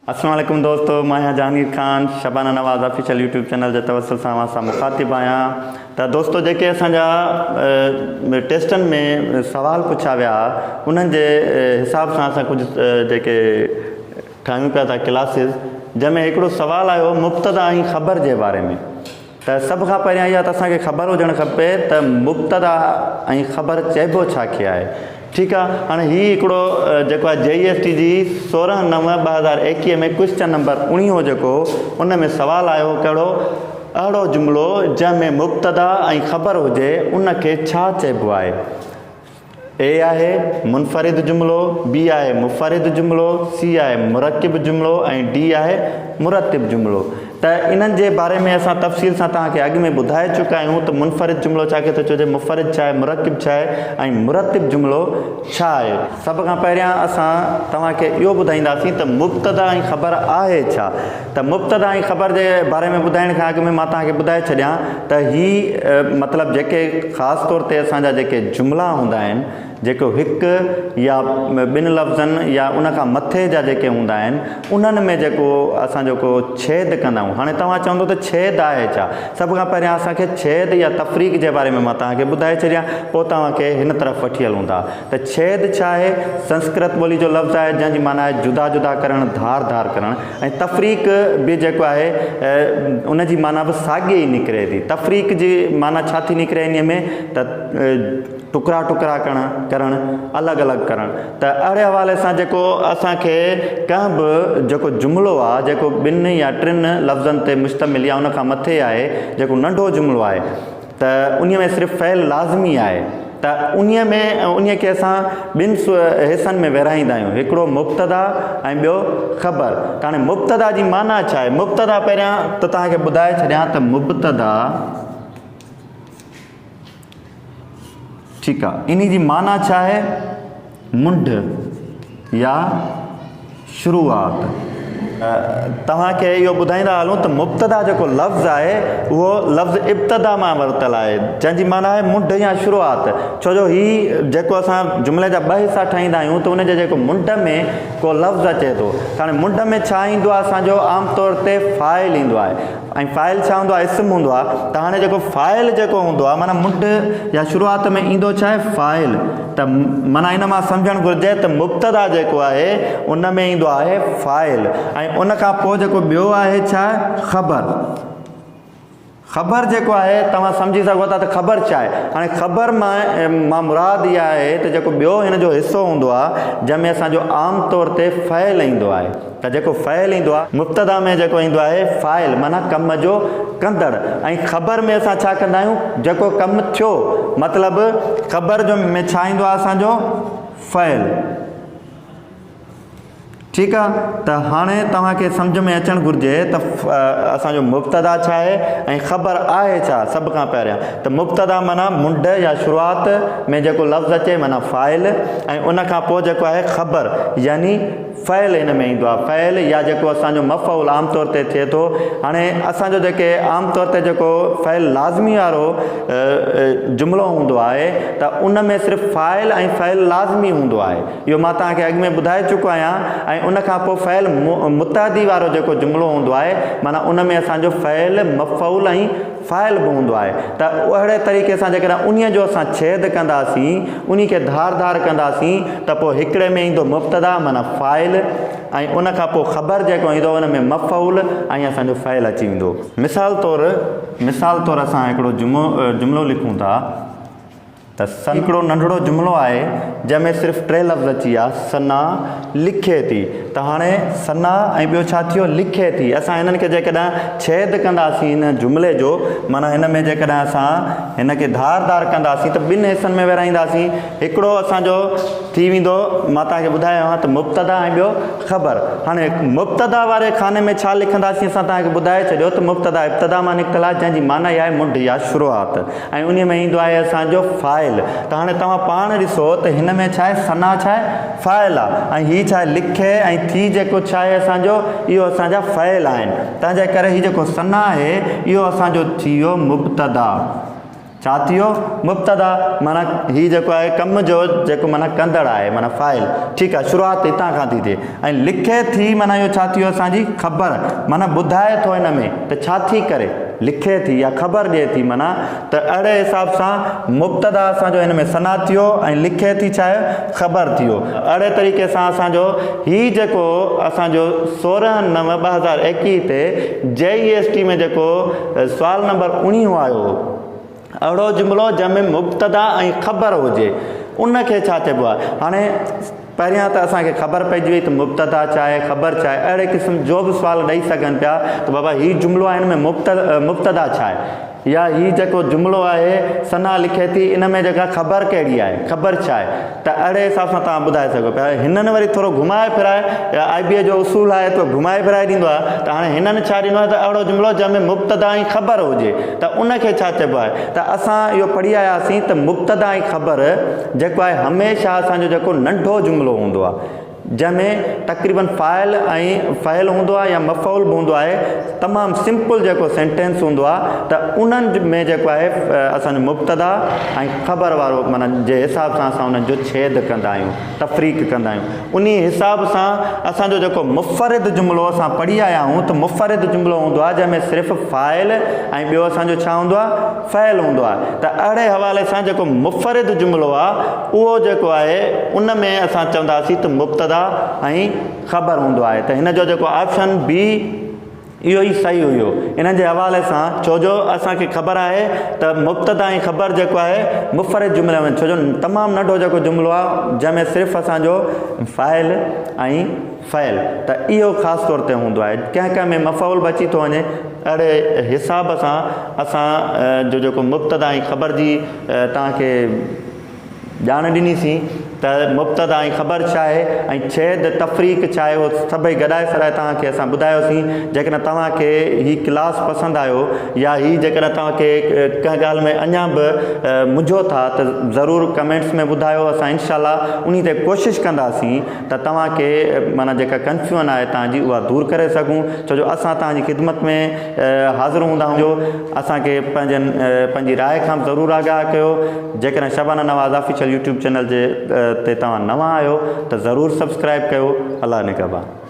السلام عليڪم دوستو مان آهيان Jahangir Khan Shabana Nawaz official YouTube channel جي توسل سان اوهان سان مخاطب آهيان ته دوستو جيڪي اسان جا ٽيسٽن ۾ سوال پڇيا ويا انهن جي حساب سان اسان ڪجهه جيڪي ٺاهيون پيا ٿا ڪلاسز جنهن ۾ هڪڙو سوال آيو مبتدا ۽ خبر جي باري ۾ ته سڀ کان پهريان اها ته اسان کي خبر هجڻ کپي ته مبتدا ۽ خبر چئبو ڇا کي آهي. ٺيڪ آ هاڻي هي هڪڙو جيڪو آهي جي اي ايس ٽي جي 16 نو 2021 ۾ ڪوئسچن نمبر 19 جيڪو هو ان ۾ سوال آيو هو ڪهڙو اهڙو جملو جنهن ۾ مبتدا ۽ خبر هجي ان کي ڇا چئبو آهي. اي آهي منفرد جملو، بي آهي مفرد جملو، سي آهي مرڪب جملو ۽ ڊي آهي مرتب جملو. ته انهن جي باري ۾ اسان تفصيل سان توهان کي اڳ ۾ ٻڌائي چڪا آهيون ته منفرد جملو ڇا کي ٿو چئجي، مفرد ڇا آهي، مرڪب ڇا آهي ۽ مرتب جملو ڇا آهي. سڀ کان پهريان اسان توهان کي اهو ٻڌائينداسين ته مبتدا ۽ خبر آهي ڇا؟ ته مبتدا ۽ خبر جي باري ۾ ٻڌائڻ کان اڳ ۾ مان توهان کي ٻڌائي ڇڏيان ته هي مطلب جيڪي خاص طور تي اسان جا جيڪي جملا هوندا آهن جيڪو هڪ يا ٻن لفظن يا ان کان مٿي جا جيڪي هوندا آهن انهن ۾ جيڪو اسان جيڪو ڇيد ڪندا آهيون هاڻي توهان چوندو ته ڇيد آهي ڇا سڀ کان پهريان اسان کي ڇيد يا تفريق جي باري ۾ مان توهان کي ٻڌائي ڇڏيان پوء توهان کي هن طرف وٺي هلون ٿا ته ڇيد ڇا آهي؟ سنسڪرت ٻولي جو لفظ آهي جنهن جي معنيٰ آهي جدا جدا ڪرڻ، ڌار ڌار ڪرڻ ۽ تفريق به جيڪو آهي ان جي معنيٰ به ساڳي ئي نڪري ٿي. تفريق جي معنيٰ ڇا ٿي نڪري انهيء ۾ ته ٽڪرا ٽڪرا ڪرڻ، الڳ الڳ ڪرڻ ته اهڙي حوالي سان جيڪو اسان کي ڪنهن به جيڪو جملو آهي جيڪو ٻن يا ٽن لفظن تي مشتمل يا ان کان مٿي آهي جيڪو ننڍو جملو آهي ته انهيء ۾ صرف فعل لازمي آهي ته انهيء ۾ انهيء کي اسان ٻن حصن ۾ ورهائيندا آهيون هڪڙو مبتدا ۽ ٻيو خبر ته هاڻي مبتدا جي معنيٰ ڇا آهي مبتدا پهريان ته توهان کي ٻڌائي ڇڏيان ته مبتدا ٺيڪ آهي انهي جي معنيٰ ڇا آهي منڍ يا شروعات. توهان کي اهو ٻڌائيندا هلون ته مبتدا جيڪو لفظ آهي اهو لفظ ابتدا مان ورتل آهي جنهن جي معنيٰ آهي منڍ يا شروعات ڇو جو هي جيڪو اسان جملي جا ٻه حصا ٺاهيندا آهيون ته ان جي جيڪو منڍ ۾ ڪو لفظ اچي ٿو ته هاڻي منڍ ۾ ڇا ايندو آهي اسان جو عام طور تي فاعل ايندو آهي ۽ فاعل ڇا هوندو آهي اسم هوندو آهي ته هاڻي جيڪو فاعل جيڪو هوندو آهي معنيٰ منڍ يا شروعات ۾ ايندو ڇا آهي فاعل ته معنيٰ ان مان سمجهڻ گهرجي ته مبتدا جيڪو آهي ان ۾ ايندو آهي فاعل ۽ ان کان پوء جيڪو ٻيو آهي ڇا خبر خبر جيڪو آهي توهان سمجهي سگهو ٿا ته خبر ڇا آهي هاڻي خبر مان مان مراد اها آهي ته جيڪو ٻيو هن جو حصو هوندو آهي جنهن ۾ اسان جو عام طور تي فعل ايندو آهي ته جيڪو فعل ايندو آهي مبتدا ۾ جيڪو ايندو آهي فاعل معنيٰ ڪم جو ڪندڙ ۽ خبر ۾ اسان ڇا ڪندا آهيون جيڪو ڪم ٿيو مطلب خبر جو ۾ ڇا ايندو آهي اسان جو فعل ٺيڪ آ ته هاڻي توهان کي سمجھ ۾ اچڻ گهرجي ته اسان جو مبتدا ڇا آهي ۽ خبر آهي ڇا سڀ کان پهريان ته مبتدا معنيٰ منڍ يا شروعات ۾ جيڪو لفظ اچي معنيٰ فاعل ۽ ان کان پوء جيڪو آهي خبر يعني فعل هن ۾ ايندو آهي فعل يا جيڪو اسان جو مفعول عام طور تي ٿئي ٿو هاڻي اسان جو جيڪي عام طور تي جيڪو فعل لازمي وارو جملو هوندو آهي ته ان ۾ صرف فاعل ۽ فعل لازمي هوندو آهي اهو مان توهان کي اڳ ۾ ٻڌائي چڪو آهيان ۽ ان کان پوء فعل متعدي وارو جيڪو جملو هوندو آهي معنيٰ ان ۾ اسان جو فعل مفعول ۽ فاعل به هوندو آهي ته اهڙي طريقي سان جيڪڏهن انهيء جو اسان ڇيد ڪنداسين، انهي کي ڌار ڌار ڪنداسين ته پوء هڪڙي ۾ ايندو مبتدا معنيٰ فاعل ۽ ان کان پوء خبر جيڪو ايندو ان ۾ مفعول ۽ اسان جو فعل اچي ويندو. مثال طور مثال طور اسان هڪڙو جملو لکون ٿا. ته سن هڪڙو ننڍڙو جملو آهي جنهن ۾ صرف ٽي لفظ اچي ويا ثنا لکي ٿي ته هاڻي ثنا ۽ ٻيو ڇا ٿيو لکي ٿي اسان هنن کي جيڪڏهن ڇيد ڪنداسين هن جملي جو معنيٰ هن ۾ جيڪڏهن اسان هن کي ڌار ڌار ڪنداسين ته ٻن حصن ۾ ورهائينداسين هڪڙو اسان جو ٿي ويندو مان توهان کي ٻڌايو آهي ته مبتدا ۽ ٻيو خبر هاڻي مبتدا واري خاني ۾ ڇا لکنداسين اسان توهان کي ٻڌائي ڇڏيو ته مبتدا ابتدا مان نڪتل آهي جنهن جي معنيٰ ئي آهي منڍ يا شروعات ۽ انهيء ۾ ايندو آهي اسان جو فاعل ته هاڻي توهان پاڻ ڏسو ته هن ۾ ڇا آهي ثنا ڇا آهي فاعل آهي ۽ هي ڇا آهي لکي ۽ ٿي جيڪو ڇا آهي اسان جو اهو اسان جا فعل آهن تنهن جي ڪري هي جيڪو ثنا آهي اهو اسان جو ٿي ويو مبتدا. ڇا ٿي ويو؟ مبتدا معنيٰ هي جيڪو آهي ڪم جو جيڪو معنيٰ ڪندڙ آهي معنيٰ فاعل ٺيڪ آهي شروعات هتان کان ٿي ٿئي ۽ لکي ٿي معنيٰ اهو ڇا ٿي ويو اسان جي خبر معنيٰ ٻڌائي ٿو هن ۾ ته ڇا ٿي ڪري لکي ٿي يا خبر ڏئي ٿي معنيٰ ته اهڙي حساب سان مبتدا اسان جو هن ۾ ثنا ٿي ويو ۽ لکي ٿي ڇا آهي خبر ٿي ويو اهڙي طريقي سان اسان جو هي جيڪو اسان جو 16 نو 2021 تي جي اي ايس ٽي ۾ جيڪو سوال نمبر اوڻيهون آيو هو. اهڙو جملو جنهن ۾ مبتدا ۽ خبر هجي ان کي ڇا چئبو آهي؟ هاڻي پهريان ته اسان کي خبر پئجي وئي ته مبتدا ڇا آهي خبر ڇا آهي اهڙي قسم جو به سوال ڏئي سگهن پيا ته بابا هي جملو آهي هن ۾ مبتدا ڇا آهي يا هي جيڪو جملو آهي ثنا لکي ٿي ان ۾ جيڪا خبر ڪهڙي آهي خبر ڇا آهي ته اهڙي حساب سان توهان ٻڌائي سگهو پيا. هنن وري ٿورو گهمائي ڦيرائي، آء بي اي جو اصول آهي ته گهمائي ڦيرائي ڏيندو آهي ته هاڻي هنن ڇا ڏنو آهي ته اهڙو جملو جنهن ۾ مبتدا ۽ خبر هجي ته ان کي ڇا چئبو آهي ته اسان اهو پڙهي آياسين ته مبتدا ۽ خبر جيڪو آهي هميشه اسان جو جيڪو ننڍو جملو هوندو آهي جنهن ۾ تقريبن فاعل ۽ فعل هوندو آهي يا مفعول به هوندو آهي تمام سمپل جيڪو سينٽينس هوندو آهي ته انهن ۾ جيڪو آهي اسان جو مبتدا ۽ خبر وارو معنيٰ جي حساب سان اسان انهن جو ڇيد ڪندا آهيون تفريق ڪندا آهيون انهي حساب سان اسان جو جيڪو مفرد جملو اسان پڙهي آيا آهيون ته مفرد جملو هوندو آهي جنهن ۾ صرف فاعل ۽ ٻيو اسان جو ڇا هوندو آهي فعل هوندو آهي ته اهڙي حوالي سان جيڪو مفرد جملو آهي اهو جيڪو آهي ان ۾ اسان چونداسين ته مبتدا ۽ خبر هوندو آهي ته هن جو جيڪو آپشن بي اهو ئي صحيح هيو ان جي حوالي سان ڇو جو اسان کي خبر آهي ته مبتدا ۽ خبر جيڪو آهي مفرد جملي ۾ ڇو جو تمام ننڍو جيڪو جملو آهي جنهن ۾ صرف اسان جو فاعل ۽ فعل ته اهو خاص طور تي هوندو آهي ڪنهن ڪنهن ۾ مفعول به اچي ٿو وڃي اهڙي حساب سان اسان جو جيڪو مبتدا ۽ خبر جي توهان کي ڄاڻ ڏنيسين ته مبتدا ۽ خبر ڇا آهي ۽ ڇيد تفريق ڇا آهي اهو سڀئي گڏائي سڏائي توهان کي اسان ٻڌايوسين جيڪڏهن توهان کي هي ڪلاس پسند آيو يا هي جيڪڏهن توهان کي ڪنهن ڳالهه ۾ اڃا به منجهو ٿا ته ضرور ڪمينٽس ۾ ٻڌايو اسان انشاء الله انهي تي ڪوشش ڪنداسين ته توهان کي معنيٰ جيڪا ڪنفيوئن آهي توهان جي اها دور ڪري سگهون ڇو جو اسان توهان جي خدمت ۾ حاضر هوندا آهيون جو اسان کي پنهنجن پنهنجي راء کان به ضرور آگاهه ڪيو جيڪڏهن Shabana Nawaz official YouTube channel جي تي توهان نوان آهيو ته ضرور سبسڪرائب ڪيو الله نگهبان.